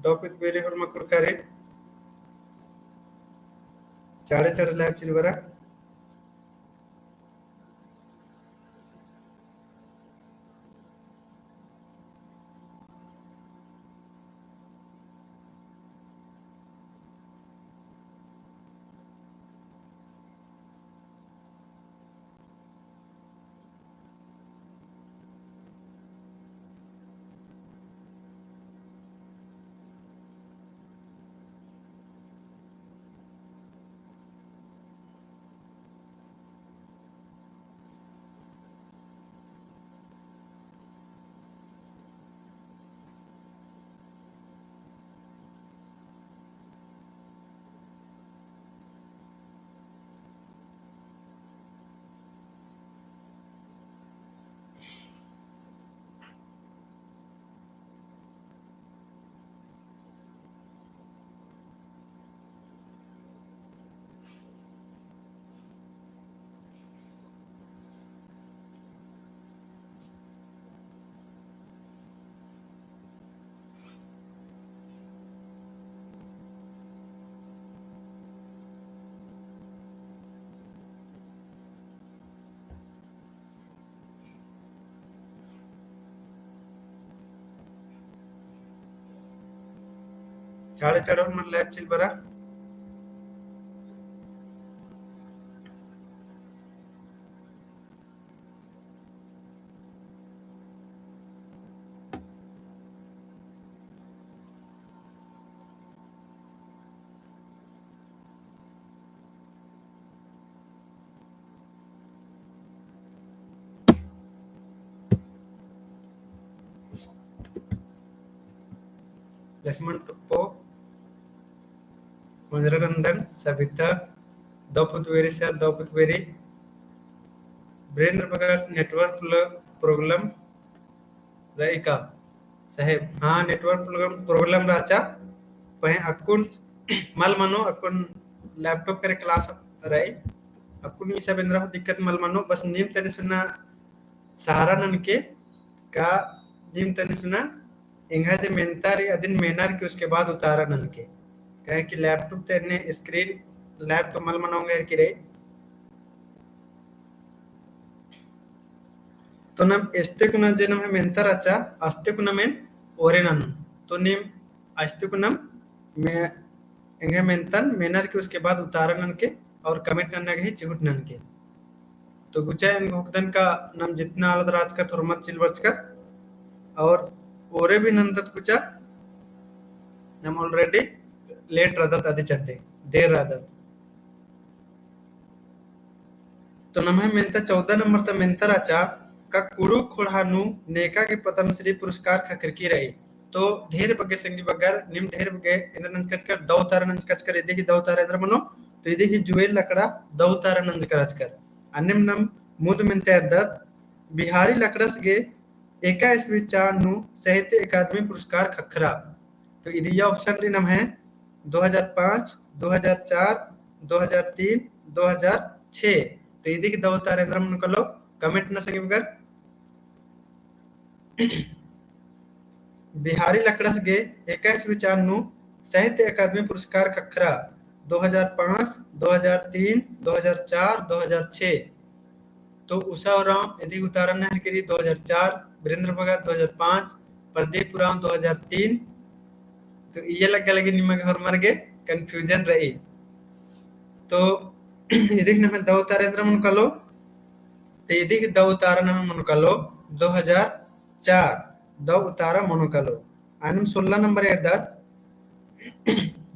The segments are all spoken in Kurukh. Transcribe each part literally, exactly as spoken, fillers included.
दौ पुत बेरी होरमा कुँड़ुख़ारिन। चाड़े चाड़े live चिल बरा। चाड़े चाड़े होरमा live चिल बरा। लक्ष्मण टुप्पो, मंजरानंदन, सबिता, दौ पुत बेरी सर, दौ पुत बेरी। वीरेंद्र भगत, network problem रई का साहेब? हाँ, network problem, problem रहचा। पहें अक्कुन मल मनो, अक्कुन laptop करे class रई। अक्कुन ई सब एन्दरा हूँ दिक्कत मल मनो, बस नीम तनी सुना सहारा ननके का, नीम तनी सुना एंग्है जे मेन्ता रई अदिन मेनर की उसके बाद उतारा ननके। काहे कि laptop ते एन्ने screen laptop मल मनो एन्ने की रई। तो नम एस्ते कुना जे नम्है मेन्ता रहचा, अस्ते कुना मेन ओरे ननु। तो नीम अस्ते कुना नम एंग्है मेन्तन मेनर की उसके बाद उतारा ननके और comment नन्ना गही चिहुट ननके। तो गुचा एन घोखदन का नम जितना आलद रहचकत होरमर चिल बरचकत और ओरे भी नन्दत गुचा नम already late रअदत अदी चड्डे, देर रअदत। तो नम्है मेन्ता चौदह नंबर ता मेन्ता रहचा का कुँड़ुख़ ख़ोंड़हा नू नेका गे पद्मश्री पुरस्कार ख़क्खरकी रई। तो ढेर बग्गे संगी बगर, नीम ढेर बग्गे एन्देर नंजकचकर, दौ उतारा नंजकचकर, इदी ही दौ उतारा एन्देर मनो, तो इदी ही जुएल लकड़ा दौ उतारा नंजकचकर। अन्नेम नम मुन्द मेन्ता एरदत, बिहारी लकड़स गे एका ईस्वी चान नू साहित्य अकादमी पुरस्कार ख़क्खरा। तो इदिया option रई नम्है दो हज़ार पाँच, दो हज़ार चार, दो हज़ार तीन, दो हज़ार छह। तो इदी ही दौ उतारा एन्देर मनो कालो, comment नना संगी बगर। बिहारी लकड़स गे एका ईस्वी चान नू साहित्य अकादमी पुरस्कार ख़क्खरा, दो हज़ार पाँच, दो हज़ार तीन, दो हज़ार चार, दो हज़ार छह। तो उषा उराँव इदी उतारा नहर किरी दो हज़ार चार, वीरेंद्र भगत दो हज़ार पाँच, प्रदीप उराँव दो हज़ार तीन। तो इये लग्गा लगी निमा गे होरमर गे confusion रई। तो इदी ही नम्है दौ उतारा एन्देर मनो कालो, तो इदी ही दौ उतारा नम्है मनो कालो दो हज़ार चार, दौ उतारा मनो कालो। अन्नेम सोलह नंबर एरदत,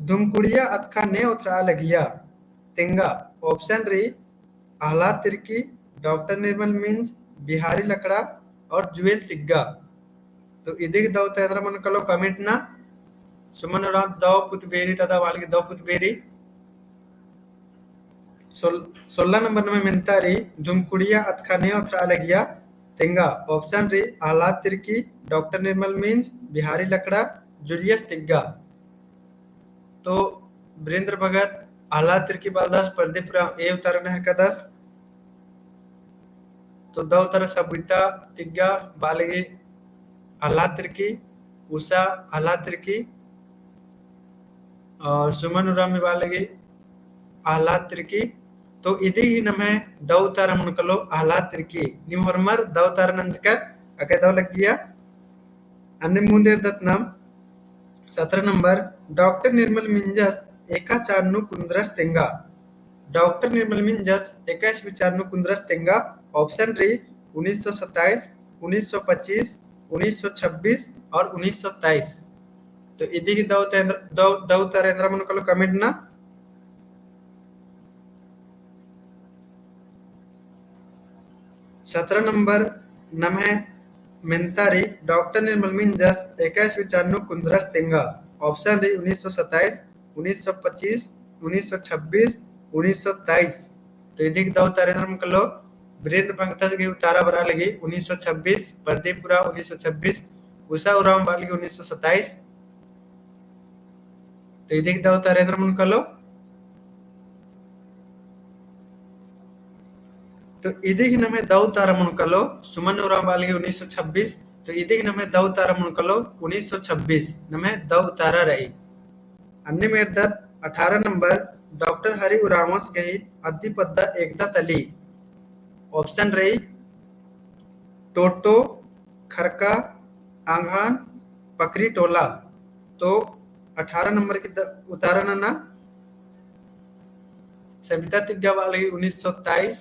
धुमकुड़िया अतख़ा ने ओथरआ लगिया तेंगा। Option रई आह्लाद तिर्की, डॉक्टर निर्मल मिंज, बिहारी लकड़ा और जुएल तिग्गा। तो इदी ही दौ उतारा एन्देर मनो कालो, comment नना। सुमन उराँव दौ पुत बेरी, तदा वालगी दौ पुत बेरी। सोल-, सोलह नंबर नम्है मेन्ता रई, धुमकुड़िया अतख़ा ने ओथरआ लगिया तेंगा। Option रई आह्लाद तिर्की, डॉक्टर निर्मल मिंज, बिहारी लकड़ा, जूलियस तिग्गा। तो वीरेंद्र भगत, आह्लाद तिर्की बलदस, प्रदीप उराँव ए उतारा नहरकदस। तो दौ उतारा सबिता तिग्गा, बालगी आह्लाद तिर्की, उषा आह्लाद तिर्की, और सुमन उराँव बआ लगी आह्लाद तिर्की। तो इदी ही नम्है दौ उतारा मनो कालो आह्लाद तिर्की। नीम होरमर दौ उतारा नंजकर अकय दौ लग्गिया। अन्ने मुन्द एरदत नाम सतरा नंबर, डॉक्टर निर्मल मिंजस एका चाड़ नू कुन्दरस तेंगा। डॉक्टर निर्मल मिंजस एका ईस्वी चाड़ नू कुन्दरस तेंगा। Option रई उन्नीस सौ सत्ताईस, उन्नीस सौ पच्चीस, उन्नीस सौ छब्बीस और उन्नीस सौ तेईस। तो इदी ही दौ उतारा एन्द्र-, दौ, दौ उतारा एन्द्रा मनो कालो comment ना। सतरा नंबर नम्है मेन्ता रई डॉक्टर निर्मल मिंजस एका ईस्वी चाड़ नू कुन्दरस तेंगा। Option रई उन्नीस सौ सत्ताईस, उन्नीस सौ पच्चीस, उन्नीस सौ छब्बीस, उन्नीस सौ तेईस। तो इदी ही दौ उतारा एन्द्रा मनो कालो, वीरेंद्र भगतस गही उतारा बरआ लगी उन्नीस सौ छब्बीस, प्रदीप उराँव उन्नीस सौ छब्बीस, उषा उराँव बआ लगी उन्नीस सौ सत्ताईस। तो इदी ही दौ उतारा एन्द्रा मनो कालो। तो इदी ही नम्है दौ उतारा मनो कालो, सुमन उराँव बआ लगी उन्नीस सौ छब्बीस। तो इदी ही नम्है दौ उतारा मनो कालो, उन्नीस सौ छब्बीस नम्है दौ उतारा रई। अन्नेम एरदत अठारह नंबर, डॉक्टर हरि उराँवस गही अद्दी पद्दा एकदा तली। Option रई टोटो, खरका, अंगहान, पकरी टोला। तो अठारह नंबर की द-, उतारा नना सबिता तिग्गा बआ लगी उन्नीस सौ तेईस।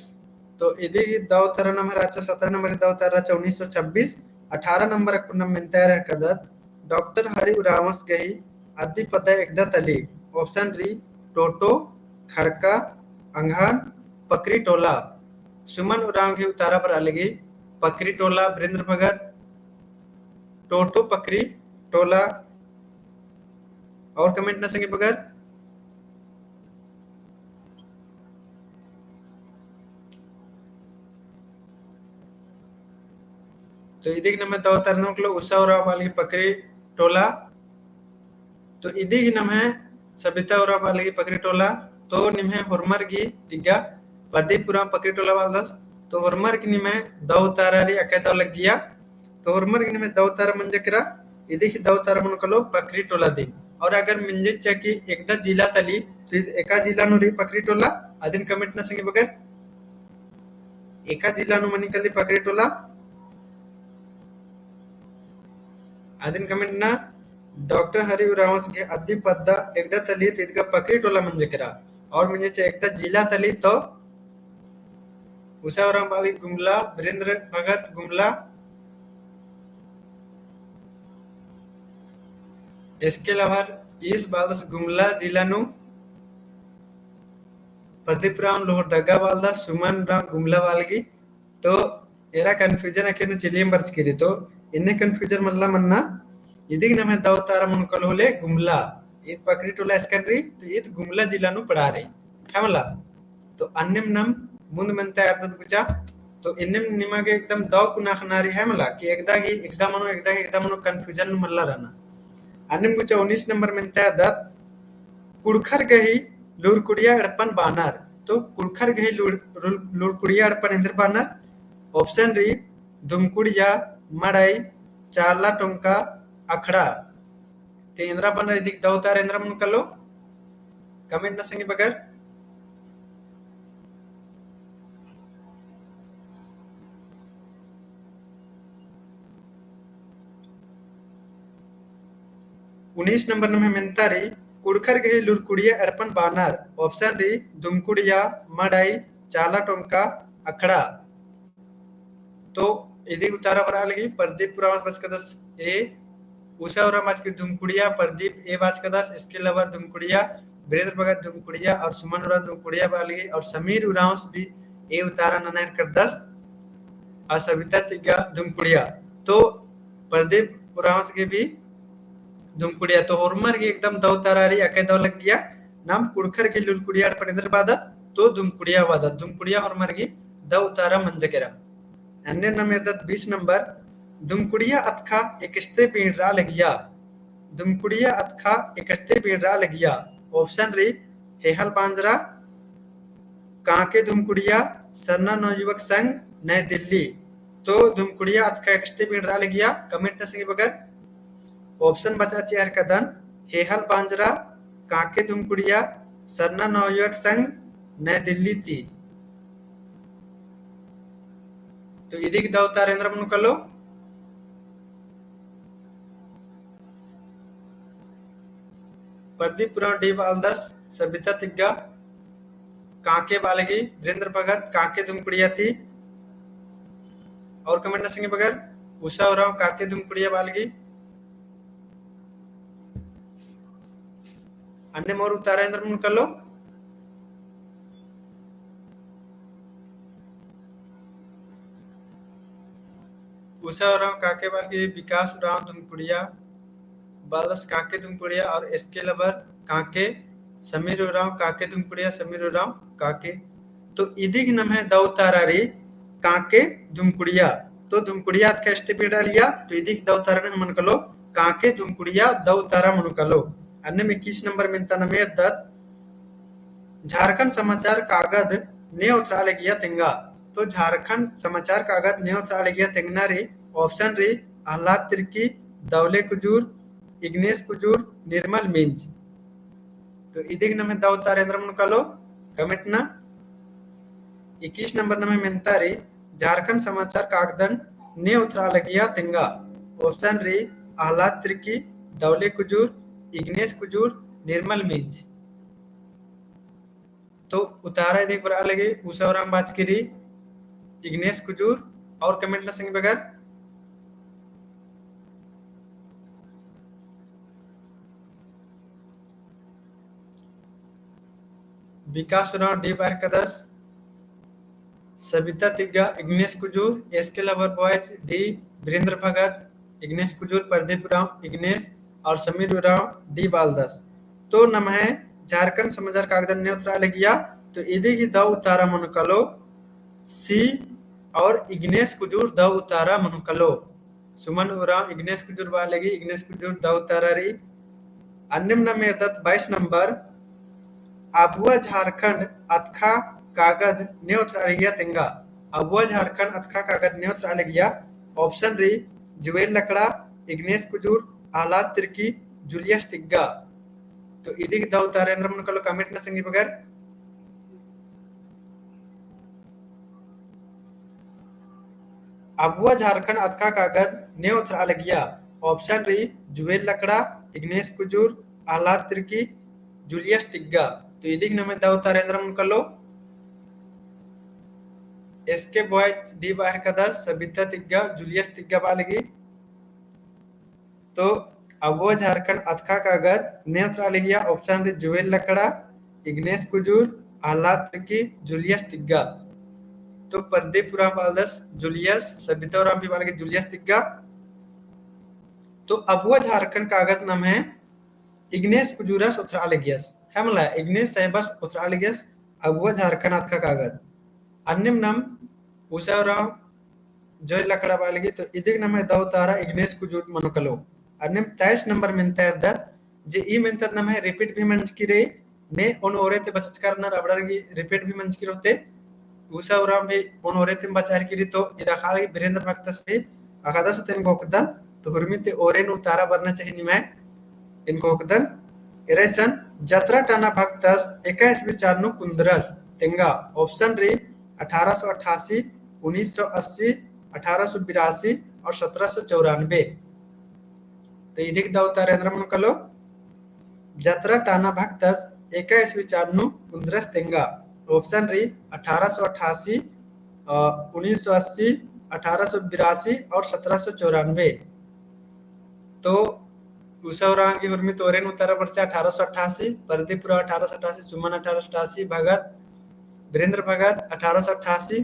तो इदी ही दौ उतारा नम्है रहचा, सतरा नंबर की दौ उतारा रहचा उन्नीस सौ छब्बीस। अठारह नंबर अक्कुन नाम मेन्ता एरा हेलरकदत, डॉक्टर हरि उराँवस गही अद्दी पद्दा एकदा तली। Option रई टोटो, खरका, अंगहान, पकरी टोला। सुमन उराँव गही उतारा बरआ लगी पकरी टोला, वीरेंद्र भगत, टोटो पकरी टोला। और comment ना संगी बगर। तो इदी ही नम्है दौ उतारा नना कालो, उषा उराँव बआ लगी पकरी टोला। तो इदी ही नम्है सबिता उराँव बआ लगी पकरी टोला। तो निम्है होरमर गही तिग्गा प्रदीप उराँव पकरी टोला बआलदस। तो होरमर गही निम्है दौ उतारा रई अकय दौ लग्गिया। तो होरमर गही निम्है दौ उतारा मंजा केरा, इदी ही दौ उतारा मनो कालो पकरी टोला दिम। और अगर मिंजचा कि एकदा जिला तली, तो एका जिला नू रई पकरी टोला, अदिन comment ना संगी बगर। एका जिला नू मनी काली पकरी टोला, अदिन comment ना। डॉक्टर हरि उराँवस गही अद्दी पद्दा एकदा तली तो इदगा पकरी टोला मंजा केरा। और मिंजचा एकदा जिला तली तो उषा उराँव बआ लगी गुमला, वीरेंद्र भगत गुमला। इसके अलावा ईस बआलदस गुमला जिला नू, प्रदीप उराँव लोहरदगा बआलदस, सुमन उराँव गुमला बआ लगी। तो एरा confusion अख़िर नू चिलियम बरचकी रई। तो इन्ने confusion मल्ला मन्ना, इदी ही नम्है दौ उतारा मनो कालो होले गुमला। ईद पकरी टोला एसकन रई, तो ईद गुमला जिला नू पड़ा रई। है मला? तो अन्नेम नाम मुन्द मेन्ता एरदत गुचा। तो इन्नेम निमा गे एकदम दौ कुना अख़ना रई, है मला, कि एकदा गही एकदा मनो, एकदा गही एकदा मनो confusion नू मल्ला रअना। अन्नेम गुचा उन्नीस नंबर मेन्ता एरदत, कुँड़ुख़र गही लूरकुड़िया एड़पन बानर। तो कुँड़ुख़र गही लूर-, लूर-, लूरकुड़िया एड़पन एन्देर बानर? Option रई धुमकुड़िया, मड़ई, चाला टोंका, अखड़ा। ते एन्देर बानर इदी ही दौ उतारा एन्देर मनो कालो, comment ना संगी बगर। उन्नीस नंबर नम्है मेन्ता रई, कुँड़ुख़र गही लूरकुड़िया एड़पन बानर। Option रई धुमकुड़िया, मड़ई, चाला टोंका, अखड़ा। तो इदी उतारा बरआ लगी प्रदीप उराँवस बाचकदस A, उषा उराँव बाचकी धुमकुड़िया, प्रदीप A बाचकदस, इसके अलावा धुमकुड़िया, वीरेंद्र भगत धुमकुड़िया और सुमन उराँव धुमकुड़िया बआ लगी और समीर उराँवस भी A उतारा नना हेलरकदस। और सबिता तिग्गा धुमकुड़िया। तो प्रदीप उराँवस गही भी धुमकुड़िया। तो होरमर गही एकदम दौ उतारा रई अकय दौ लग्गिया। नाम कुँड़ुख़र गही लूरकुड़िया एड़पन एन्देर बअदत, तो धुमकुड़िया बअदत। धुमकुड़िया होरमर गही दौ उतारा मंजा केरा। अन्नेम नाम एरदत बीस नंबर, धुमकुड़िया अतख़ा एकस्ते बींड़रआ लगिया। धुमकुड़िया अतख़ा एकस्ते बींड़रआ लगिया। Option रई हेहल बांजरा, कांके धुमकुड़िया, सरना नवयुवक संघ, नई दिल्ली। तो धुमकुड़िया अतख़ा एकस्ते बींड़रआ लगिया, comment ना संगी बगर। Option बचआ चिआ हेलरकदन, हेहल बांजरा, कांके धुमकुड़िया सरना नवयुवक संघ नई दिल्ली ती। तो इदिक दव उतारा एन्दरा मनो कालो? प्रदीप उराँव डी बालदस, सबिता तिग्गा कांके बआ लगी, वीरेंद्र भगत कांके धुमकुड़िया ती। और comment नना संगी बगर, उषा उराँव कांके धुमकुड़िया बआ लगी। अन्नेम और उतारा एन्दरा मनो कालो? उषा उराँव कांके बआ लगी, विकास उराँव धुमकुड़िया बालदस कांके धुमकुड़िया और एस के लबर कांके, समीर उराँव कांके धुमकुड़िया, समीर उराँव कांके। तो इदिक नम्है दव उतारा रई कांके धुमकुड़िया। तो धुमकुड़िया अतखा एसते बिड़ा लिया, तो इदिक दव उतारा नम्है मनो कालो, कांके धुमकुड़िया दव उतारा मनो कालो। अन्नेम इक्कीस नंबर मेन्ता नम्है एरदत, झारखंड समाचार कागद ने ओथरआ लगिया तेंगा। तो झारखंड समाचार कागद ने ओथरआ लगिया तेंगना रई, option रई, अहलाद तिर्की, दौले कुजूर, इग्नेस कुजूर, निर्मल मिंज। तो इदिक नम्है दव उतारा एन्दरा मनो कालो, comment नना। इक्कीस नंबर नम्है मेन्ता रई, झारखंड समाचार कागदन ने ओथरआ लगिया तेंगा। Option रई, अहलाद तिर्की, दौले कुजूर, इग्नेस कुजूर, निर्मल मिंज। तो उतारा इदिक बरआ लगी, उषा उराँव बाचकी रई, इग्नेस कुजूर। और comment नना संगी बगर। विकास उराँव डी बारकदस, सबिता तिग्गा, इग्नेस कुजूर, एस के लवर बॉयज डी, वीरेंद्र भगत, इग्नेस कुजूर, प्रदीप उराँव, इग्नेस और समीर उराँव डी बालदस। तो नम्है झारखंड समाचार कागदन ने ओथरआ लगिया, तो इदिक दव उतारा मनो कालो C और इग्नेस कुजूर दव उतारा मनो कालो। सुमन उराँव इग्नेस कुजूर बआ लगी, इग्नेस कुजूर दव उतारा रई। अन्नेम नम्है एरदत बाईस नंबर, अबुआ झारखंड अतखा कागद ने ओथरआ लगिया तेंगा। अबुआ झारखंड अतखा कागद ने ओथरआ लगिया, option रई, जुएल लकड़ा, इग्नेस कुजूर, अहलाद तिर्की, जूलियस तिग्गा। तो इदिक दव उतारा एन्दरा मनो कालो, comment नना संगी बगर। अबुआ झारखंड अतखा कागद ने ओथरआ लगिया, option रई, जुएल लकड़ा, इग्नेस कुजूर, अहलाद तिर्की, जूलियस तिग्गा। तो इदिक नम्है दव उतारा एन्दरा मनो कालो, एस के बॉयज डी बारकदस, सबिता तिग्गा, जूलियस तिग्गा बआ लगी। तो अबुआ झारखंड अतखा कागद ने ओथरआ लगिया, option रई, जुएल लकड़ा, इग्नेस कुजूर, अहलाद तिर्की, जूलियस तिग्गा। तो प्रदीप उराँव बालदस जूलियस, सबिता उराँव भी बआ लगी जूलियस तिग्गा। तो अबुआ झारखंड कागद नम्है इग्नेस कुजूरस ओथरआ लगियस, है मला, इग्नेस साहेबस ओथरआ लगियस अबुआ झारखंड अतखा कागद। अन्नेम नम उषा उराँव जुएल लकड़ा बआ लगी, तो इदिक नम्है दव उतारा इग्नेस कुजूर मनो कालो। अन्नेम तेईस नंबर मेन्ता एरदत, जे ई मेन्तत नम्है repeat भी मंजकी रई, ने ओन ओरे ती बचचका रअनर अबड़र गही repeat भी मंजकी रओ ते, उषा उराँव भी ओन ओरे ती बचारकी रई, तो इदा ख़ाली वीरेंद्र भगतस भी अख़दस होते एन घोखदन, तो हुरमी ती ओरे नू उतारा बरना चाही निम्है एन घोखदन। एरा इसन जतरा टाना भगतस एका ईस्वी चाड़ नू कुन्दरस तेंगा, option रई अठारह सौ अट्ठासी, उन्नीस सौ अस्सी, अठारह सौ बिरासी और सत्रह सौ चौरानबे। तो इदिक दव उतारा एन्दरा मनो कालो, जतरा टाना भगतस एका ईस्वी चाड़ नू कुन्दरस तेंगा। Option रई अठारह सौ अट्ठासी, अ, उन्नीस सौ अस्सी, अठारह सौ बिरासी और सत्रह सौ चौरानबे। तो उषा उराँव गही हुरमी ती ओरे नू उतारा बरचा अठारह सौ अट्ठासी, प्रदीप उराँव अठारह सौ अट्ठासी, सुमन अठारह सौ अट्ठासी, भगत, वीरेंद्र भगत अठारह सौ अट्ठासी,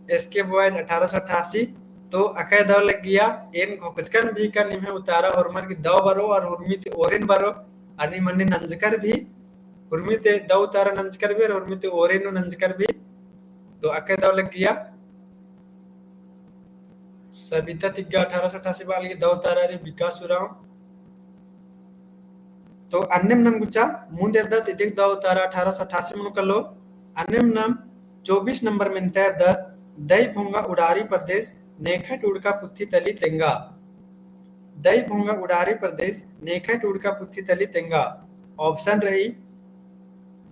एस के बॉयज अठारह सौ अट्ठासी। तो अकय दव लग्गिया, एन घोखचकन भी का निम्है उतारा होरमर गही दव बरओ और हुरमी ती ओरेन बरओ, अन्ने मन्ने नंजकर भी, हुरमी ती दव उतारा नंजकर भी और हुरमी ती ओरेन नंजकर भी। तो अकय दव लग्गिया, सबिता तिग्गा अठारह सौ अट्ठासी बआ लगी दव उतारा रई, विकास उराँव। तो अन्नेम नम गुचा मुन्द एरदत इदिक दव उतारा अठारह सौ अट्ठासी मनो कालो। अन्नेम नम चौबीस नंबर मेन्ता एरदत, दई भोंगा उड़ारी प्रदेश नेखय टूड़का पुथी तली तेंगा। दई भोंगा उड़ारी प्रदेश नेखय टूड़का पुथी तली तेंगा। Option रई,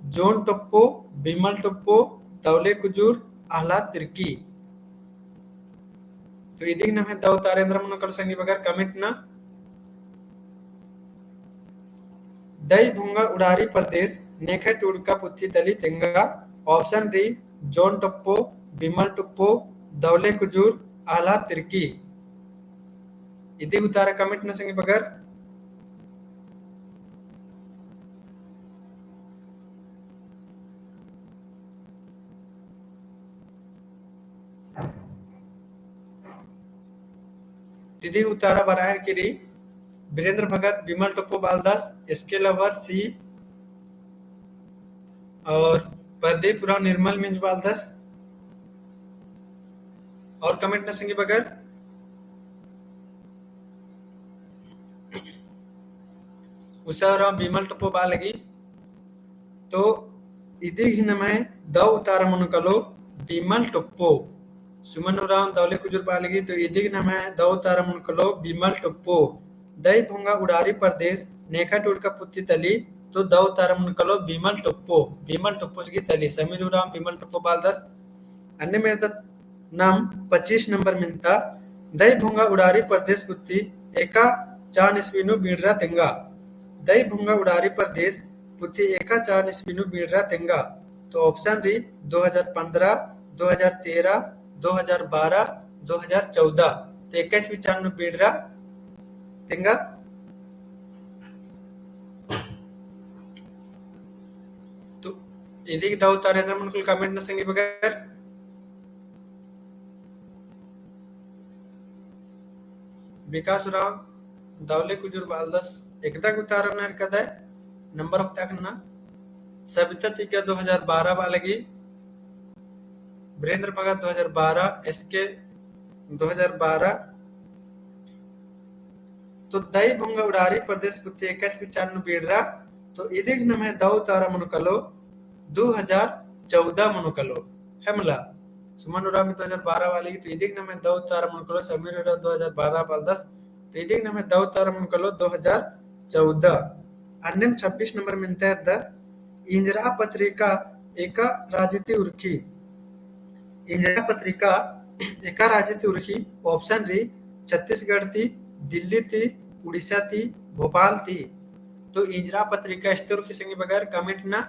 जॉन टोप्पो, बिमल टोप्पो, दौले कुजूर, अहलाद तिर्की। तो इदिग नम्है दौ उतारा एन्दरा मनो कालो संगी बगर comment ना। दई भोंगा उड़ारी परदेस नेखय टूड़का पुथी तली तेंगा। Option रई, जॉन टोप्पो, बिमल टोप्पो, दौले कुजूर, अहलाद तिर्की। इदिग उतारा comment ना संगी बगर। तो इदिग उतारा बरआ हेलरकी रई, बीरेंद्र भगत, बिमल टोप्पो बालदस, एस के लवर, C, और प्रदीप उराँव निर्मल मिंज बालदस। और comment ना संगी बगर। उषा उराँव बिमल टोप्पो बआ लगी। तो इदिग ही नम्है दौ उतारा मनो कालो बिमल टोप्पो। सुमन उराँव दौले कुजूर बआ लगी, तो इदिग नम्है दौ उतारा मनो कालो बिमल टोप्पो। दई भोंगा उड़ारी परदेस नेखय टूड़का पुथी तली, तो दौ उतारा मनो कालो बिमल टोप्पो, बिमल टोप्पोस गही तली। समीर उराँव बिमल टोप्पो बालदस। अन्नेम एरदत नाम पच्चीस नंबर मेन्ता, दई भोंगा उड़ारी परदेस पुथी एका चान ईस्वी नू बीड़रा तेंगा। दई भोंगा उड़ारी परदेस पुथी एका चान ईस्वी नू बीड़रा तेंगा। तो option रई दो हजार पन्द्रह, दो हजार तेरह, दो हजार बारह, दो हजार चौदह। तो एका ईस्वी चान नू बीड़रा तेंगा। तो इदिग दौ उतारा एन्दरा मनो कालो comment ना संगी बगर। विकास उराँव दौले कुजूर बालदस, एकदा गे उतारा नू एरकदय, नंबर ओक्ताकन ना। सबिता तिग्गा दो हजार बारह बआ लगी, बीरेंद्र भगत दो हजार बारह, एस के दो हजार बारह। तो दई भोंगा उड़ारी परदेस पुथी एका ईस्वी चान नू बीड़रा, तो इदिग नम्है दौ उतारा मनो कालो दो हजार चौदह मनो कालो, है मला। सुमन उराँव भी दो हजार बारह बआ लगी, तो इदिग नम्है दौ उतारा मनो कालो, समीर उराँव दो हजार बारह बालदस, तो इदिग नम्है दौ उतारा मनो कालो दो हजार चौदह। अन्नेम छब्बीस नंबर मेन्ता एरदत, इंजरा पत्रिका एका राजी ती उरखी। इंजरा पत्रिका एका राजी ती उरखी, option रई छत्तीसगढ़ ती, दिल्ली ती, उड़ीसा ती, भोपाल ती। तो इंजरा पत्रिका एसती उरखी संगी बगर comment ना।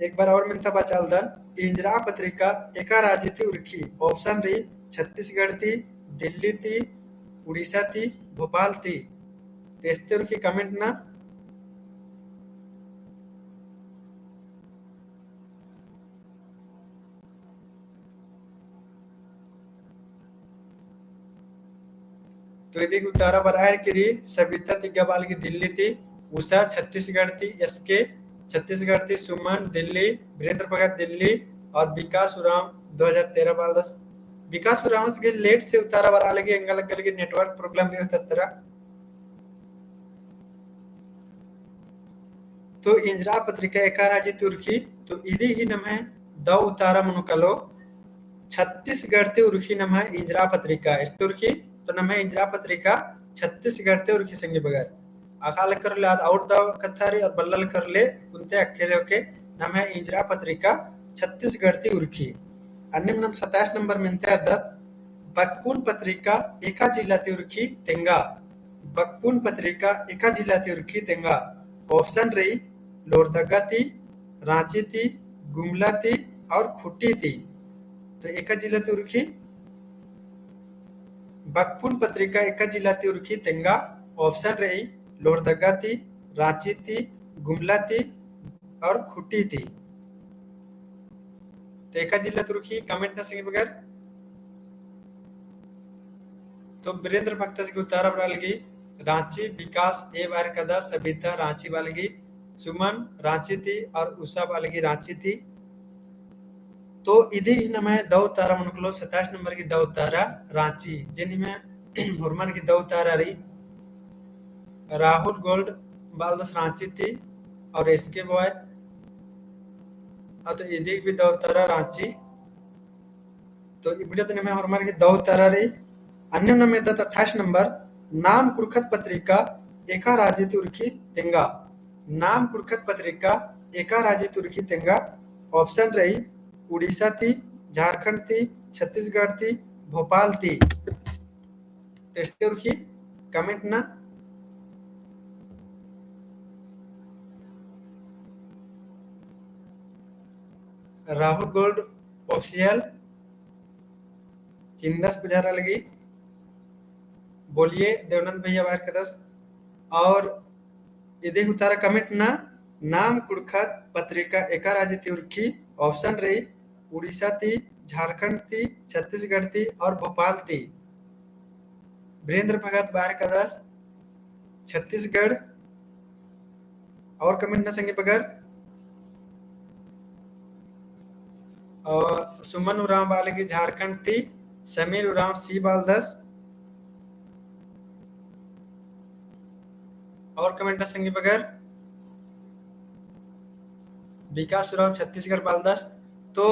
एक बार और मेन्ता बाचालदन, इंजरा पत्रिका एका राजी ती उरखी, option रई छत्तीसगढ़ ती, दिल्ली ती, उड़ीसा ती, भोपाल ती। तो एसती उरखी comment ना। तो इदिग उतारा बरआ हेलरकी रई, सबिता तिग्गा बआ लगी दिल्ली ती, उषा छत्तीसगढ़ ती, एस के छत्तीसगढ़ ती, सुमन दिल्ली, बीरेंद्र भगत दिल्ली और विकास उराँव दो हजार तेरह बालदस। विकास उराँवस गे late से उतारा बरआ लगी, एंगा लग्गा लगी network problem रई होता तरा। तो इंजरा पत्रिका एका राजी ती उरखी, तो इदिग ही नम्है दौ उतारा मनो कालो छत्तीसगढ़ ती उरखी नम्है इंजरा पत्रिका। एसती उरखी, तो नम्है इंजरा पत्रिका छत्तीसगढ़ ती उरखी संगी बगर। अख़आ लक्कर ले आद और दौ कत्था रई और बल्ला लक्कर ले कुन्ते अक्के ले ओके नम्है इंजरा पत्रिका छत्तीसगढ़ ती उरखी। अन्नेम नाम सताइस नंबर मेन्ता एरदत, बकपुन पत्रिका एका जिला ती उरखी तेंगा। बकपुन पत्रिका एका जिला ती उरखी तेंगा। Option रई लोहरदगा ती, राँची ती, गुमला ती और खूंटी ती। तो एका जिला ती उरखी, बकपुन पत्रिका एका जिला ती उरखी तेंगा। Option रई लोहरदगा ती, राँची ती, गुमला ती और खूंटी ती। तो एका जिला ती उरखी comment ना संगी बगर। तो बीरेंद्र भगतस गे उतारा बरआ लगी राँची, विकास ए बआ हेलरकदस, सबिता राँची बआ लगी, सुमन राँची ती और उषा बआ लगी राँची ती। तो इदिग ही नम्है दौ उतारा मनो कालो सताइस नंबर की दौ उतारा राँची, जेन ही में होरमर की दौ उतारा रई राहुल गोल्ड बालदस राँची ती और एस के बॉय। हाँ, तो इदिग भी दौ उतारा राँची। तो इबड़ा तो निम्है होरमर की दौ उतारा रई। अन्नेम नम एरदत अट्ठाईस नंबर, नाम कुँड़ुख़त पत्रिका एका राजी ती उरखी तेंगा। नाम कुँड़ुख़त पत्रिका एका राजी ती उरखी तेंगा। Option रई उड़ीसा ती, झारखंड ती, छत्तीसगढ़ ती, भोपाल ती। तो एसते उरखी comment नना। राहुल गोल्ड ऑफिशियल चिंदस पुजारा लगी। बोलिए देवनंद भैया बाहर कदस। और इदे उतारा comment नना, नाम कुँड़ुख़त पत्रिका एका राजी ती उरखी। Option रई उड़ीसा ती, झारखंड ती, छत्तीसगढ़ ती और भोपाल ती। वीरेंद्र भगत बाहर कदस छत्तीसगढ़। और comment नना संगी बगर। और सुमन उराँव बआ लगी झारखंड ती, समीर उराँव C बआलदस। और comment नना संगी बगर। विकास उराँव छत्तीसगढ़ बआलदस। तो